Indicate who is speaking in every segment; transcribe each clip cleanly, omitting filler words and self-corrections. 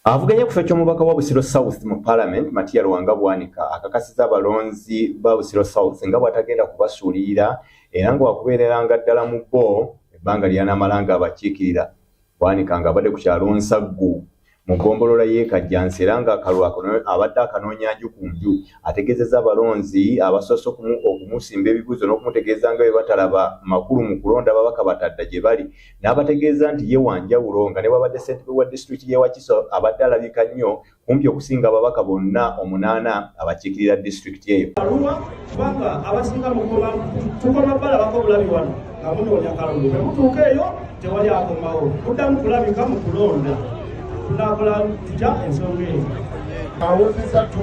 Speaker 1: Avuganya ku kifo ky'omubaka wa Busiro South mu Palamenti, Matia Lwanga Bwanika akakasizza abalonzi ba Busiro South nga bw'atagenda kubasuulirira era nga wakubeereranga ddala mu bo ebbanga ly'anaamala ng'abakiikirira. Bwanika ng'abadde ku kyalo Nsaggu mu ggombolola y'e Kajjansi era ng'akalulu abadde akanoonya nju ku nju, ategeezezza abalonzi abasoose okumusimba ebibuuzo n'okumutegeeza nga bwe batalaba makulu mu kulonda ababaka batadda gye bali n'abategeeza nti ye wa njawulo nga ne bw'abadde ssentebe wa disitulikiti y'e Wakiso abadde alabika nnyo kumpi okusinga ababaka bonna omunaana abakiikirira disitulikiti eyo.
Speaker 2: Arua kubanga abasinga mukoma tukoma balabako bulabi wano nga munoonya kalulu bwe mutuuka eyo tewali akomawo muddamu kulabika mu kulonda tunakola tutya ensonga eyo.
Speaker 3: Awozesa tu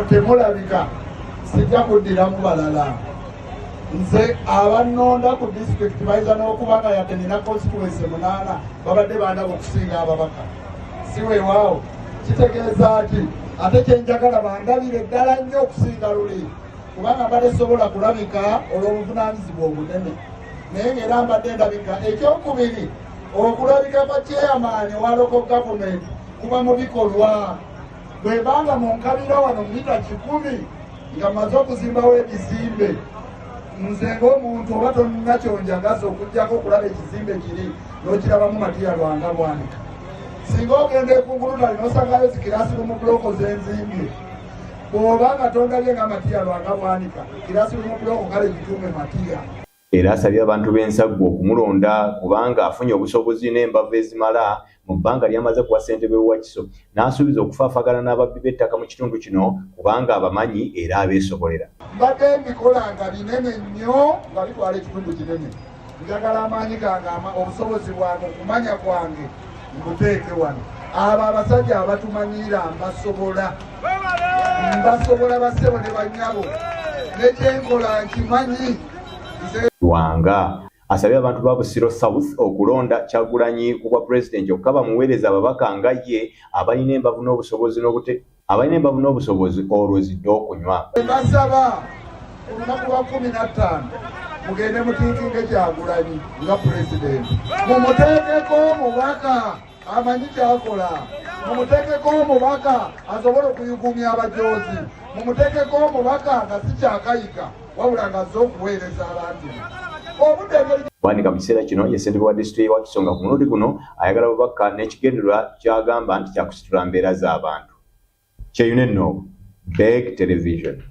Speaker 3: temulabika sijja kuddiramu balala. Nze abannonda ku disitulikiti bayinza n'okuba nga yadde nina constituency munaana babadde bandaba okusinga ababaka, si weewaawo? Kitegeeza ki ate kyenjagala bandabire ddala nnyo okusinga luli, kubanga mbadde sobola kulabika olw'obuvunaanyizibwa obunene, naye ng'era mbadde ndabika. Ekyokubiri, okulabika kwa chairman wa local government kuba mu bikolwa. Bwebanga mu nkabira wano mita 100 nga mmaze okuzimbawo ebizimbe, nze ng'omuntu oba tonna kyonjagaza okuggyako okulaba ekizimbe kiri n'okirabamu Matiya Lwanga Bwanika. Singa ogenda ekungulutali n'osangayo zi classroom block z'enzimbye, bw'oba nga tondabye nga Matiya Lwanga Bwanika, classroom block kale gituume Matiya.
Speaker 1: Era asabye abantu b'Ensaggu okumulonda kubanga afunye obusobozi n'embavu ezimala mu bbanga ly'amaze kuwa ssentebe wa Wakiso n'asuubiza okufaafagana n'ababbi b'ettaka mu kitundu kino kubanga abamanyi era abeesobolera.
Speaker 3: Mbadde mbikola nga binene nnyo nga bitwala ekitundu kinene. Njagala amaanyi gange, obusobozi bwange, okumanya kwange mbuteeke wano. Abo abasajja abatumanyiira mbasobola, mbasobola bassebo ne bannyabo, nekyenkola nkimanyi.
Speaker 1: Lwanga asabye abantu ba Busiro South okulonda Kyagulanyi ku bwa pulezidenti kyokka bamuweereze ababaka nga ye abalina embavu n'obusobozi n'obute abalina embavu n'obusobozi olwo zidde okunywa.
Speaker 3: Mbasaba olunaku lwa 15 mugende mutiikinge Kyagulanyi nga pulezidenti, mumuteekeko omubaka amanyi kyakola, mumuteekeko omubaka asobole okuyugumya abajoozi, mumuteekeko omubaka nga si kyakayiga wabula nga azze okuweereza abantu obudde engeri.
Speaker 1: Bwanika mu kiseera kino ye ssentebe wa disitulikiti y'e Wakiso nga ku mulundi guno ayagala bubaka n'ekigendererwa ky'agamba nti kyakusitula mbeera z'abantu. Kyeyune Nob, Beg Television.